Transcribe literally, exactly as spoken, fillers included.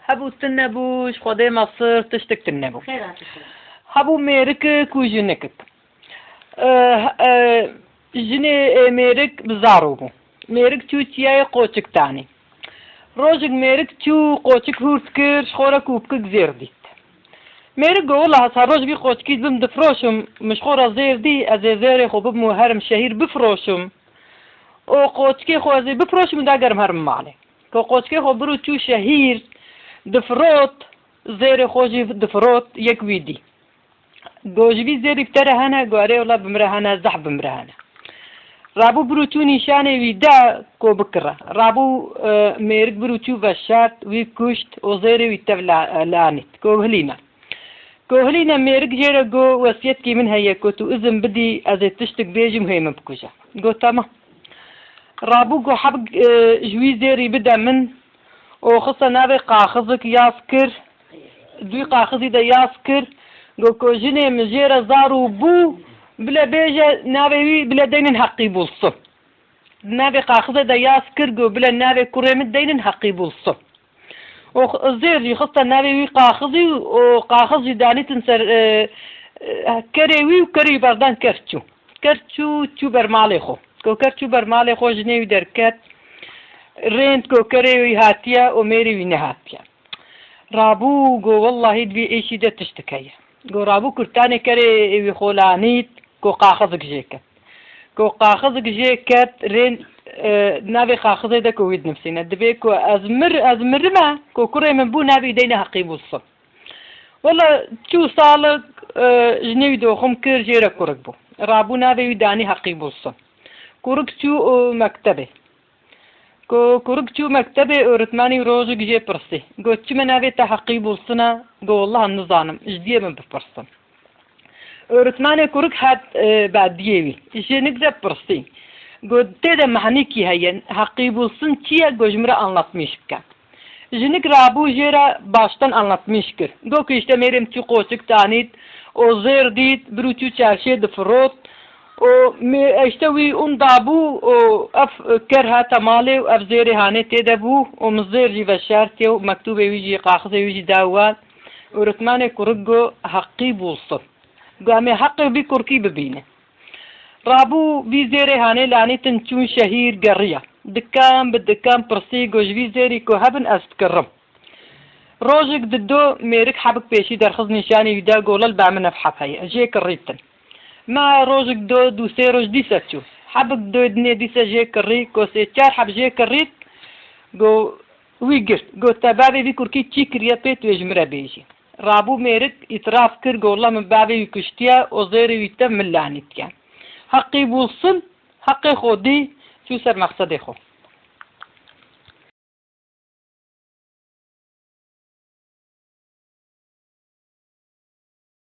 Hebû tune bû, ji Xwedê mesir tiştik tune bû. Xêra tiştik. Hebû mêrik ku jinikik. E, e, jinê, e, mêrik bi zaro bû. Mêrik çû çiyayê qoçik tanî. Rojik mêrik çû qoçik hûrt kir, ji xwe re kûpkik zêr dît. Mêrik got, "Wela ez her roj vî qoçikî dibim difiroşim, min ji xwe re zêr dî, ez ê zêrê xwe bibim û herim şehîr bifiroşim. Û qoçikê xwe ez ê bifiroşim û dagerim herim malê." Ku qoçikê xwe bir û çû şehîr difirot, zêrê xwe jî difirot, yek wî dî. Go ji vî zêrî bi te re hene? Go erê wela bi min re hene, zehf bi min re hene. Rabû bir û çû nîşanê wî de ku bikire. Rabû, e, mêrik bir û çû veşart, wî kuşt û zêrê wî tev la-, lanît. Ku hilîne. Ku hilîne mêrik jê re go, "Wesiyetkî min heye ku tu izin bidî, ez ê tiştik bêjim hê min bikuje." Go, "Temam." Rabû go, "Hebik, e, ji wî zêrî bide min." Û xiste navê qaxizik yaz kir. Di wî qaxizî de yaz kir. Go, "Ku jinê min jê re zarû bû, bile bêje navê wî, bile deynin Heqî Bulsun." Di navê qaxizê de yaz kir, go, "Bile navê kurê min deynin Heqî Bulsun." Û x-, zêr jî xiste navê wî qaxizî û qaxiz jî danîtin ser, e, e, kerê wî û kerê wî berdan ker çû. Ker çû, çû ber malê xwe. Ku ker çû ber malê xwe, jinê wî derket. Rênd ku kerê wî hatiye û mêrê wî nehatiye. Rabû go, "Wellahî di vî êşî de tiştik heye." Go rabû kurtanê kerê wî xwe lanît, go qaxizik jê ket. Go qaxizik jê ket, rên, e, navê qaxizê de ku wî dinivîsîne. Dibê ku ez mir, ez mirime, ku kurê min bû navê wî deyne Heqî Bulsun. Wela çû salik, e, jinê wî doxim kir, jê re kurik bû. Rabû navê wî danî Heqî Bulsun. Kurik çû, e, mektebê. Ku kurik çû mektebê, öğretmenî rojik jê pirsî. Got, "Çima navê te Heqî Bulsun e?" Got, "Wellahî nizanim, ji diyê min bipirsin." Öğretmenê kurik hat, e, ba diyê wî. Jinik de pirsî. Got, "Tê de mehnîkî heye, Heqî Bulsun çi ye? Got, ji min re anlatmîş bike." Jinik rabû jê re baştan anlatmîş kir. Got ku işte mêrê min çû qoçik tanît û zêr dît, bir û çû çarşiyê difirot û mê-, işte wî ûn dabû û ev ker hate malê û ev zêrê hanê tê de bû û min zêr jî veşartiye û mektûbê wî jî, qaxizê wî jî da wan. Öğretmenê kurik got, "Heqî Bulsun." Got, "Em ê heqê vî kurkî bibînin." Rabû vî zêrê hanê lanîtin çûn şehîr geriya. Dikan bi dikan pirsî, got, "Ji vî zêrî ku hebin ez dikirim." Rojik dido mêrik hebik pêşî derxiz nîşanî wî da, got, "Lel ba min ev heb heye, jê kirîtin." Ma rojik do, dû sê roj dîse çû. Hebik do dinê dîse jê kirî, got, "Sê çar heb jê kirît." Got, wî girt. Got, "Te bavê vî kurkî çî kiriye pê tu ê ji min re bêjî." Rabû mêrik îtiraf kir, got, "Wela min bavê wî kuştiye û zêrê wî tev min lanîtiye." Heqî Bulsun, heqê xwe dî, çû ser mexsedê xwe.